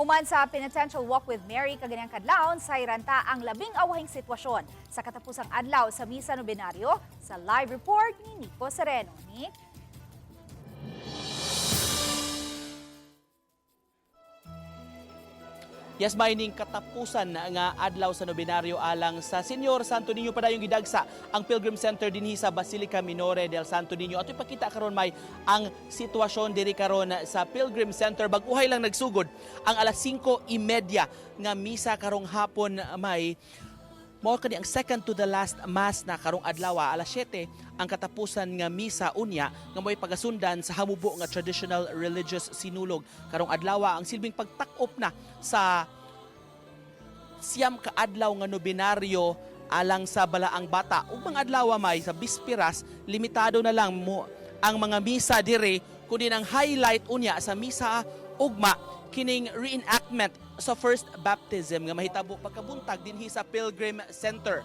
Human sa Penitential Walk with Mary kaganihang kadlawon, sayran ta ang labing awahing sitwasyon sa katapusang adlaw sa Misa Nobenaryo sa live report ni Nico Sereno. Nick? Yes, mining katapusan nga adlaw sa nobenaryo alang sa Senyor Santo Niño, padayong gidagsa ang Pilgrim Center dinhi sa Basilica Minore del Santo Niño. Ato ipakita karon, may ang sitwasyon diri karon sa Pilgrim Center. Bag-uhay lang nagsugod ang alas 5:30 nga misa karong hapon, may mao kani ang second to the last mass na karong adlaw. Alas 7 ang katapusan nga misa unya nga mo'y pagasundan sa hamubo nga traditional religious sinulog karong adlaw, ang silbing pagtak-op na sa 9 ka adlaw nga nobenaryo alang sa Balaang Bata. Ug mga adlaw, may sa bispiras, limitado na lang mo ang mga misa diri, kundi ang highlight unya sa misa ugma kining reenactment sa first baptism nga mahitabo pagkabuntag dinhi sa Pilgrim Center.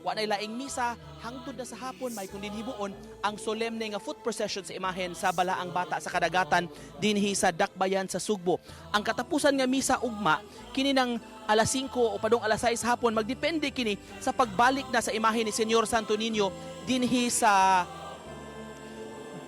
Wa nay laing misa hangtod na sa hapon, may kundi himuon ang solemne nga foot procession sa imahen sa Balaang Bata sa kadagatan dinhi sa Dakbayan sa Sugbo. Ang katapusan nga misa ugma kini ng alas 5 o padung alas 6 hapon, magdepende kini sa pagbalik na sa imahe ni Senyor Santo Niño dinhi sa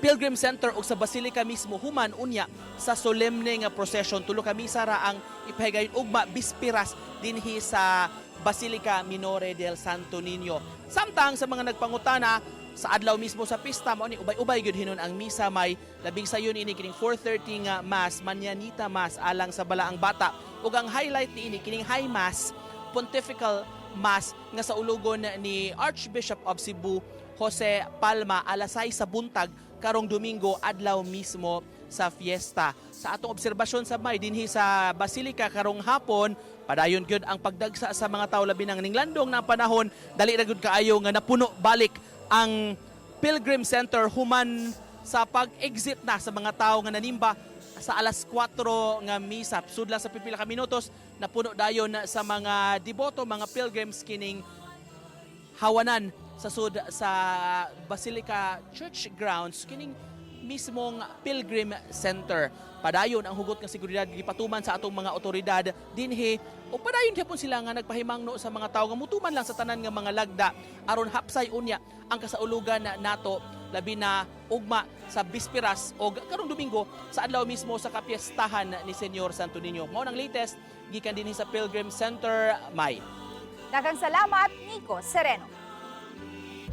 Pilgrim Center ug sa Basilica mismo human unya sa solemne nga procession. Tulo ka misa ra ang ipahigayon ugma bispiras dinhi sa Basilica Minore del Santo Niño. Samtang sa mga nagpangutana sa adlaw mismo sa pista, mao ni ubay-ubay gyud hinon ang misa, may labing sayon ini kining 4:30 nga mass, Mañanita Mass alang sa Balaang Bata, ug ang highlight niini kining high mass, Pontifical Mass nga sa ulugon ni Archbishop of Cebu Jose Palma alas 6 sa buntag karong Domingo, adlaw mismo sa fiesta. Sa atong obserbasyon sa may dinhi sa Basilica karong hapon, padayon gyud ang pagdagsa sa mga tao, labi nang ninglandong na ang panahon, dali ra gyud kaayo nga napuno balik ang Pilgrim Center human sa pag-exit na sa mga tao nga nanimba sa alas 4 nga misa. Sudla sa pipila ka minutos, napuno dayon sa mga deboto, mga pilgrims kining hawanan sa sud sa Basilica Church grounds, kining mismong Pilgrim Center. Padayon ang hugot nga seguridad gipatuman sa atong mga otoridad dinhi o padayon gyapon sila nga nagpahimangno sa mga tawo nga mutuman lang sa tanan nga mga lagda aron hapsay unya ang kasaulugan nato, labi na ugma sa bispiras o karong Domingo sa adlaw mismo sa kapiestahan ni Senyor Santo Niño. Mao nang latest gikan dinhi sa Pilgrim Center, May. Daghang salamat, Nico Sereno.